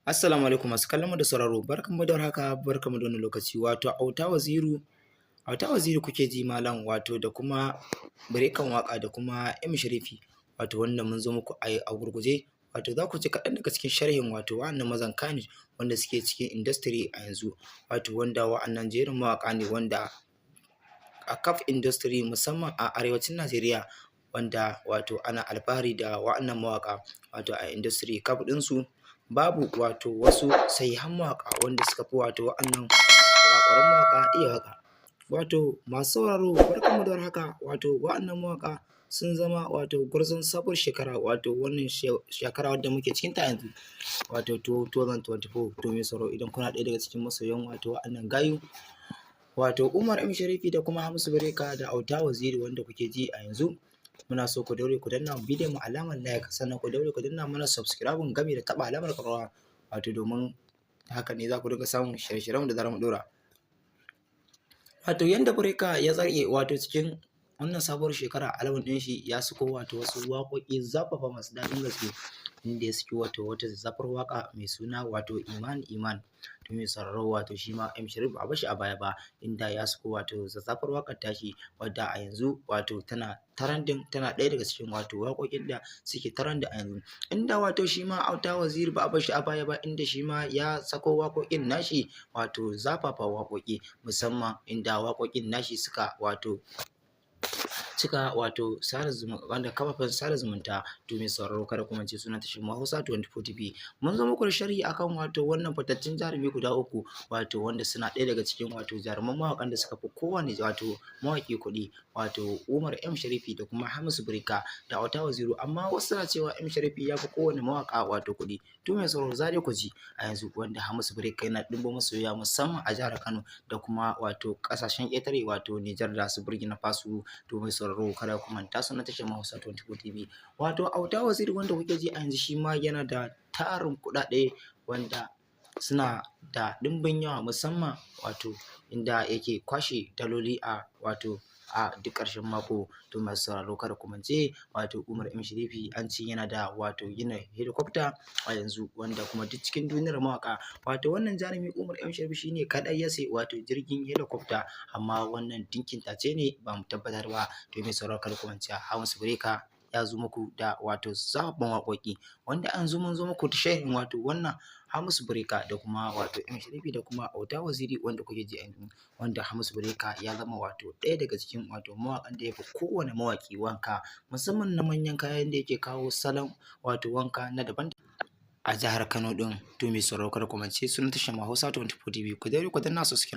Assalamu alaikum masu kallon mu da sauraro, barkanmu da warhaka, barkanmu da wannan lokaci. Wato Auta Waziri, Auta Waziri kuke ji malam, wato da kuma Breaker Waƙa da kuma M Sharifi, wato wanda mun zo muku a gurguje. Wato za ku ji kaɗan daga cikin sharhin wato wa'annan mazan Kannywood wanda suke cikin industry a yanzu, wato wanda wa'annan jerin mawaƙa ne wanda a kaf industry, musamman a arewacin Najeriya, wanda wato ana alfahari da wa'annan mawaƙa. Wato a industry kaf ɗinsu babu wato wasu sahihan mawaƙa wanda suka fi wato wa'annan zakakuran mawaƙa iya waƙa. Wato masu sauraro, barkanmu da warhaka. Wato wa'annan mawaƙa sun zama wato gwarzon sabuwar shekara, wato wannan shekara wadda muke cikinta yanzu, wato 2024. To mai sauraro, idan kuna ɗaya daga cikin masoyan wato wa'annan gayu, wato Umar M Sharifi da kuma Hamisu Breaker da Auta Waziri wanda kuke ji a yanzu, muna so ku daure ku danna bidiyon mu alamar like, sannan ku daure ku danna mana subscribe gami da taɓa alamar ƙararrawa, wato domin haka ne za ku dinga samun shirye-shiryen da zarar mun ɗora. Wato yanda Breaker ya tsare wato cikin wannan sabuwar shekara, album ɗin shi ya sako wato wasu waƙoƙi zafafa masu daɗin gaske, inda ya saki wato wata zazzafar waƙa mai suna wato Iman Iman. To mai sauraro, wato shi ma M Sharif ba a bar shi a baya ba, inda ya sako wato zazzafar waƙar tashi wadda a yanzu wato tana trending, tana ɗaya daga cikin wato waƙoƙin da suke trending a yanzu. Inda wato shi ma Auta Waziri ba a bar shi a baya ba, inda shi ma ya sako waƙoƙin nashi, wato zafafa waƙoƙi, musamman inda waƙoƙin nashi suka wato cika wato sada wanda kafafen sada zumunta. To mai sauraro, kada ku mance, sunan tashar mu Hausa 24 TV. Mun zo muku da sharhi akan wato wannan fitattun jarumi guda uku, wato wanda suna ɗaya daga cikin wato jaruman mawaƙan da suka fi kowane wato mawaƙi kuɗi, wato Umar M Sharifi da kuma Hamisu Breaker da Auta Waziri. Amma wasu suna cewa M Sharifi ya fi kowane mawaƙa wato kuɗi. To mai sauraro, za dai ku ji a yanzu wanda Hamisu Breaker yana ɗimbin masoya, musamman a jihar Kano da kuma wato ƙasashen ƙetare, wato Nijar da su Burkina Faso. To mai sauraro, kada ku manta, sunan tashar mu Hausa 24 TV. Wato Auta Waziri wanda kuke ji a yanzu, shi ma yana da tarin kuɗaɗe wanda suna da ɗimbin yawa, musamman wato inda yake kwashe daloli a wato a duk ƙarshen mako. To masu sauraro, kada ku mance, wato Umar M Sharifi an ce yana da wato gina helicopter a yanzu, wanda kuma duk cikin duniyar mawaƙa wato wannan jarumi Umar M Sharifi shine kaɗai ya sayi wato jirgin helicopter, amma wannan dinkin tace ne, ba mu tabbatar ba. To mai sauraro, kada ku mance, Hamisu Breaker ya zo muku da wato sababbin waƙoƙi, wanda yanzu mun zo muku da sharhin wato wannan Hamisu Breaker da kuma wato M Sharifi da kuma Auta Waziri wanda kuke ji a yanzu, wanda Hamisu Breaker ya zama wato ɗaya daga cikin wato mawaƙan da ya fi kowane mawaƙi wanka, musamman na manyan kayan da yake kawo salon wato wanka na daban a jihar Kano ɗin. To mai sauraro, kada ku mance, sunan tashar mu Hausa 24 TV. Ku daure ku danna subscribe.